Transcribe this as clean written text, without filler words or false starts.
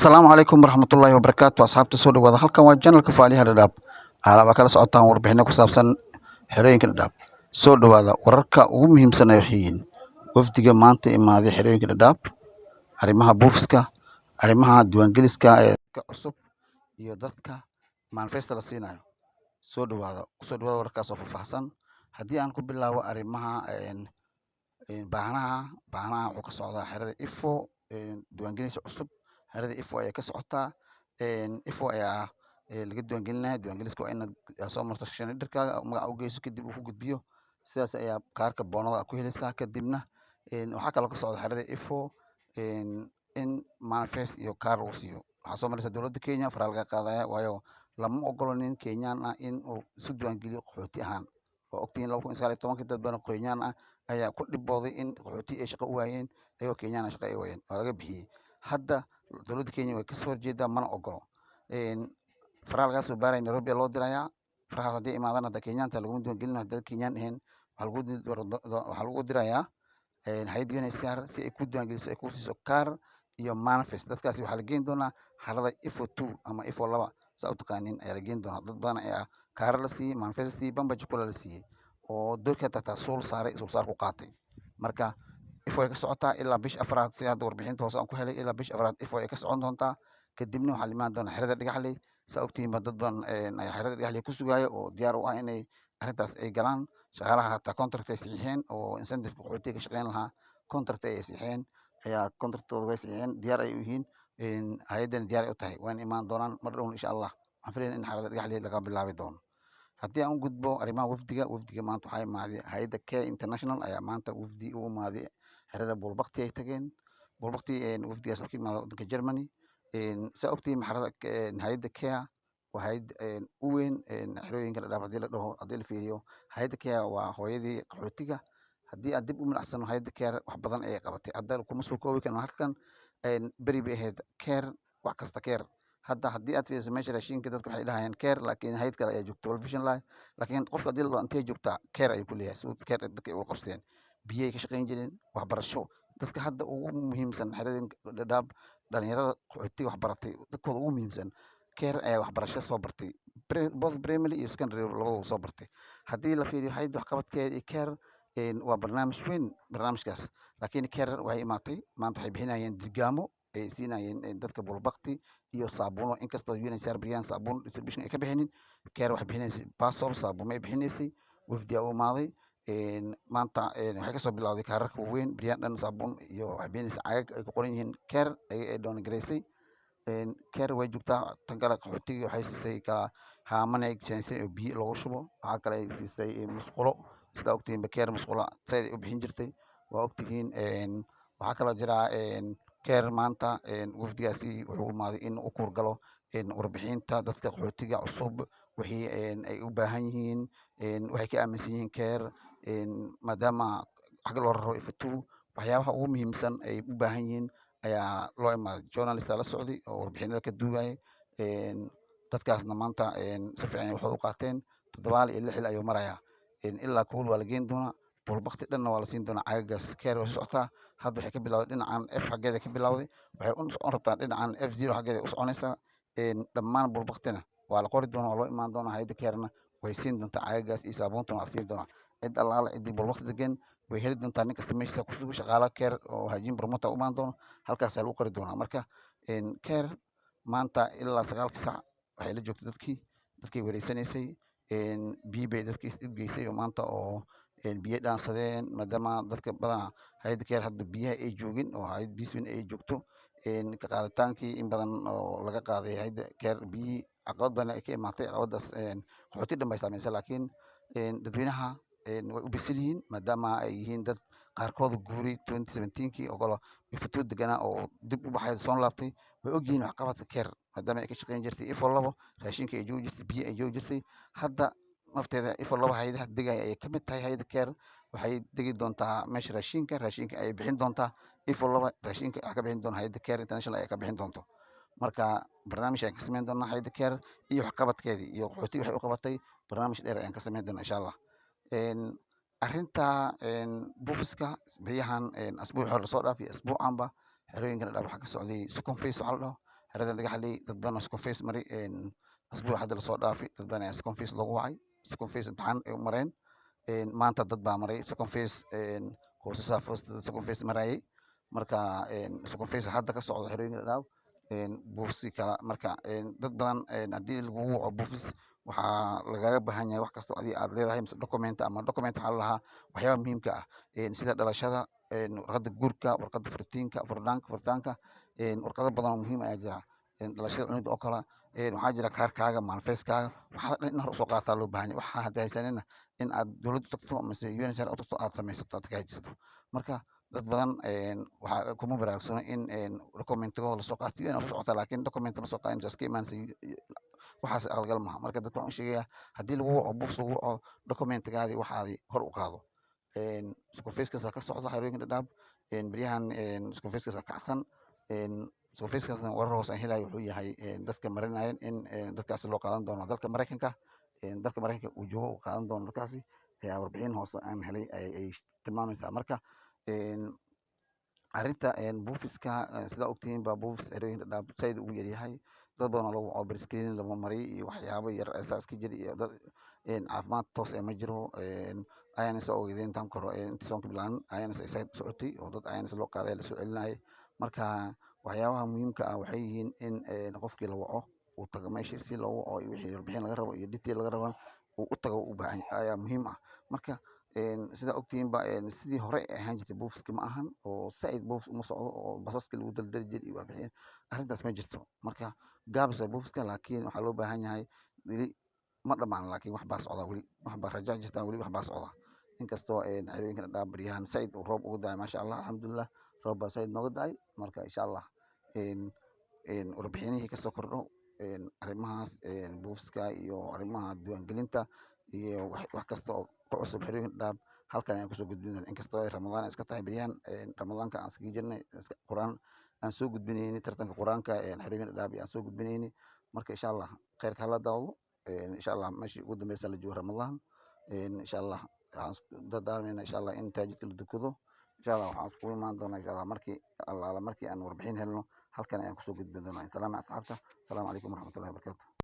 Asalaamu calaykum waraxmatullaahi wabarakaatu. Asxaabta, soo dhawaada. Halkan waa channelka Faaliyaha Dhadhaab. Alaaba kala socotaan warbixino ku saabsan xerooyinka Dhadhaab. Soo dhawaada. Wararka ugu muhiimsan ay waxay yihiin wafdiga maanta imaaday xerooyinka Dhadhaab, arrimaha buufiska, arrimaha diiwaangeliska ee ka cusub iyo dadka manifesto la siinayo. Soo dhawaada, kusoo dhawaada wararkaas oo faahfaahsan. Haddii aan ku bilaabo arrimaha baahanaha, baahanaha wuxuu ka socdaa xerada Ifo. Diiwaangelinta cusub xerada Ifo ayaa ka socotaa. Ifo ayaa laga diiwaangelinaya. Diiwaangeliska waa inaad soo marto shanidharkaaga, magaca u geyso, kadib uu ku gudbiyo. Sidaas ayaa kaarka boonada ku helaysaa. Kadibna waxaa kaloo ka socda xerada Ifo in manifest iyo kaar lagu siiyo. Waxaa soo maraysa dowladda Kenya, faraha laga qaadaya, waayo lama ogolo nin Kenyaan ah in uu isu diiwaangeliyo qaxooti ahaan. Waa ogtihiin, 2019-kii dad badan oo Kenyaan ah ayaa ku dhibooday in qaxooti ay shaqo u waayeen, ayagoo Kenyaan ah shaqo ay waayeen, waa laga bixiyey. Hadda dowladda Kenya way kasoo horjeedaa, mana ogolo. Faraha lagaa soo baaraya, Nairobi loo dirayaa. Farahaas haddii imaadaan, hadda Kenyaanta laguma diiwaangelin. Hadda Kenyaan ahayn waxaa lagu dirayaa hay'adda UNHCR si ay ku diiwaangeliso, ay ku siiso kaar iyo manifest. Dadkaasi waxaa la geyn doonaa xerada Ifo 2 ama Ifo 2, saa u taqaanin, ayaa la geyn doonaa. Dad badan ayaa kaarar la siiyey, manifest siiyey, bamba chakula la siiyey, oo doorka tataa suul saaray, suul saar ku qaatay. Marka Ifo ay ka socotaa ilaa bisha afraad, si hadda warbixinta hoose aan ku helay, ilaa bisha afraad Ifo ay ka socon doontaa. Kadibna waxaa la imaan doonaa xerada Dhagaxley. Saa ogtihiin ba, dad badan ayaa xerada Dhagaxley ku sugaya oo diyaar u ah inay arrintaas ay galaan. Shaqaalaha hataa contract ay saxiixeen oo incentive qaxootiga ka shaqeyn lahaa, contract ay saxiixeen ayaa contractooda way saxiixeen, diyaar ay u yihiin, hay'addana diyaar ay u tahay, waana imaan doonaan mar dhown, insha Allah. Waxaan filayna in xerada Dhagaxley laga bilaabi doono. Haddii aan u gudbo arrimaha wafdiga, wafdiga maanta waxaa imaaday hay'adda Care International ayaa maanta wafdi u imaaday xerada Buulbakti ay tageen. Buulbakti wafdigaas wuxuu ka imaaday waddanka Germany. Saa ogtihiin, xerada hay'adda Care waa hay'ad u weyn xerooyinka Dhadhaab. Haddii la dhaho, haddii la fiiriyo, hay'adda Care waa hooyadii qaxootiga. Haddii aan dib u milicsano, hay'adda Care wax badan ayay qabatay, hadda kuma soo koobi karno halkan. Beri bay ahayd Care, wax kasta Care. Hadda haddii aad fiiriso meesha raashinka, dadka waxay dhahayaan Care, laakiin hay'ad kale ayaa joogto, World Vision lahay. Laakiin qofka haddii la dhaho intee joogtaa, Care ayuu ku leeyahay. Si Care dadka ay ula qabsadeen, biyay ka shaqayn jireen, waxbarasho. Dadka hadda ugu muhiimsan xerooyinka Dhadhaab, dhalinyarada qaxootiga wax baratay, dadkooda ugu muhiimsan Care ayaa waxbarasho soo bartay, both primary iyo secondary labadaba soo bartay. Haddii la fiiriyo hay'adda waxqabadkeeda iyo Care, waa barnaamij weyn barnaamijkaas. Laakiin Care waxay imaatay maanta, waxay bixinayeen dirgaamo ay siinayeen dadka Buulbakti iyo saabuuno. Inkastoo UNHCR beryahan saabuun distribution ay ka bixinin, Care waxay bixinaysay basol, saabuuno ay bixinaysay. Wafdi aa u imaaday maanta. Waxay kasoo bilowday kaararka waaweyn. Beryahan dhan saabuun iyo waxay bixinaysay caagag ay ku qoran yihiin Care ay donate garaysay. Care way joogtaa. Tan kale, qaxootiga waxay siisay kala haaman ay siisay oo biyo loogu shubo. Waxaa kale ay siisay musqulo. Sidaa ogtihiinba, Care musqulo said ay u bixin jirtay, waa ogtihiin. Waxaa kaloo jira Care maanta wafdigaasi wuxuu imaaday in u kuurgalo warbixinta dadka qaxootiga cusub, wixii ay u baahan yihiin, waxay ka aaminsan yihiin Care, maadaama xagga loo raro Ifo 2. Waxyaabaha ugu muhiimsan ay u baahan yihiin ayaa loo imaaday. Journalist la socday oo warbixinada ka duugayay. Dadkaasna maanta si fiican waxay u qaateen. 76 ayuu marayaa. Ilaa kuul waa la geyn doonaa, Buulbakti dhanna waa la siin doonaa caagagaas. Care way soo socotaa. Hadda waxay ka bilowday dhinacan F xaggeeda ka bilowday, waxay u socon rabtaa dhinacan F0 xaggeeda u soconaysaa. Dhammaan Buulbaktina waa la qori doonaa, waa loo imaan doonaa. Hay'adda Carena way siin doontaa caagagaas iyo saabuuntana waa la siin doonaa. Cid allaala ciddii Buulbakti degan way heli doontaa. Nin kasta meeshiisa ku sugo. Shaqaala Care oo hygiene promoter u imaan doono, halkaasaa lagu qori doonaa. Marka Care maanta ilaa 9-kii saac waxay la joogtay dadkii, dadkay wareysanaysay. Biyo bay dadkii u geysay oo maanta oo biyo dhaansadeen, maadaama dadka badanaa hay'adda Care hadda biyaha ay joogin oo hay'ad Peace ay joogto. Ka qaaditaankii in badan oo laga qaaday hay'adda Care biyihii, caqabad badan ay ka imaatay. Caqabadaas qaxooti dhan bay saameysay, laakiin dadweynaha way u bisil yihiin, maadaama ay yihiin dad qaarkood guuray 2017-kii oo kale Ifo 2 deganaa oo dib u baxay, soo laabtay. Way ogyihiin waxqabadka Care, maadaama ay ka shaqeyn jirtay Ifo 2, raashinka ay joogi jirtay, biyo ay joogi jirtay. Hadda nafteeda Ifo 2 hay'adaha degaya ayay ka mid tahay. Hay'adda Care waxay degi doontaa meesha raashinka, raashinka ayay bixin doontaa. Ifo 2 raashinka wax ka bixin doona hay'adda Care International ayaa ka bixin doonto. Marka barnaamij ayaan ka sameyn doonaa hay'adda Care iyo waxqabadkeedii iyo qaxootiga waxay u qabatay. Barnaamij dheer ayaan ka sameyn doonaa, insha Allah. Arrinta buufiska, beryahan, asbuuci hore lasoo dhaafay, asbuucanba xerooyinka Dhadhaab waxaa ka socday second phase waxaa la dhaho. Xerada Dhagaxley dad badan oo second phase maray asbuuc hadda lasoo dhaafay, dad badan ayaa second phase loogu wacay, second phase imtixaan ay u mareen. Maanta dad baa maray second phase, qoysasaa first second phase marayay. Marka second phase hadda ka socdo xerooyinka Dhadhaab buufsi kala. Marka dad badan haddii lagugu waco buufis, waxaa lagaga baahan yahay wax kastoo adiga aad leedahay mise document ama document waxaa la lahaa waxyaabaha muhiimka ah, sida dhalashada, warqadda guurka, warqadda furitiinka, furitaanka, warqado badan oo muhiim ayaa jira, dhalashada cunuga oo kale. Waxaa jira kaarkaaga, manifestkaaga, waxaa dhan in hor usoo qaataa loo baahan yahay. Waxaa hadda haysanina in aad dowladda u tagto mise UNHCR u tagto, aad samaysato, aad hagaajisato. Marka dad badan waxaa kuma baraarugsano in documentigooda lasoo qaato. UN soo socota, laakiin document ma soo qaadin, iska imaanaysa, waxaas aqalgal maaha. Marka dadka waxaan u sheegayaa, haddii lagu waco buufs, lagu waco, documentigaadii waxaadii hor u qaado. Second phase-kaas ka socda xerooyinka Dhadhaab beryahan, second phase-kaas kacsan. Second phase-kaasna warar hoose aan helayo wuxuu yahay dadka marinayeen in dadkaasi loo qaadan doono dalka Maraykanka, dalka Maraykanka uu joogo uu qaadan doono dadkaasi ayaa warbixin hoose aan helay ay tilmaamaysaa. Marka arrinta buufiska, sidaa ogtihiin baa buufis xerooyinka Dhadhaab saaid ugu yaryahay. Dad badan oo lagu waco pre-screening lama maray iyo waxyaabo yar saa iska jira iyo dad caafimaad toos eh ma jiro. Ayana soo ogeydeen tan koro intii soonka bilaaban ayana saaid u socotay oo dad ayana loo qaaday lasoo celinayay. Marka waxyaabaha muhiimka ah waxay yihiin in qofkii la waco uu tago meeshii si loogu waco iyo wixii warbixin laga rabo iyo detail laga rabo uu u tago u baahan ayaa muhiim ah. Marka sidaa ogtihiin ba, sidii hore ay ahaan jirtay buufiska ma ahan oo saaid buufis uma socdo oo basaska lagu daldali jiray iyo warbixin arrintaas ma jirto. Marka gaabis waa buufiska, laakiin waxaa loo baahan yahay weli ma dhammaan, laakiin wax baa socda weli, wax baa raja jirta weli, wax baa socda. Inkastoo xerooyinka Dhadhaab beryahan saaid uu roob uga da'ay, maasha Allah, alxamdulilah, roob baa saaid nooga da'ay. Marka insha Allah warbixinihii kasoo kordho arrimahaas buufiska iyo arrimaha diiwaangelinta iyo wax kasta oo ku cusub xerooyinka Dhadhaab halkan ayaan kusoo gudbin doonaa. Inkastoo ay Ramadaan iska tahay beryahan, Ramadaanka aan iskaga jirnay quraan aan soo gudbinayni, tartanka quraanka xerooyinka Dhadhaab aan soo gudbinayni. Marka insha Allah khayrka hala daawado. Insha Allah meeshii ugu dambeysa la joogo Ramadaan, insha Allah waxaan isku dardaarmayna insha Allah in taajidka la dukado. Insha Allah waxaan iskugu imaan doonaa insha Allah markii allaala markii aan warbixin helno halkan ayaan kusoo gudbin doonaa. Salaam asxaabta, asalaamu calaykum waraxmatullahi wabarakaatu.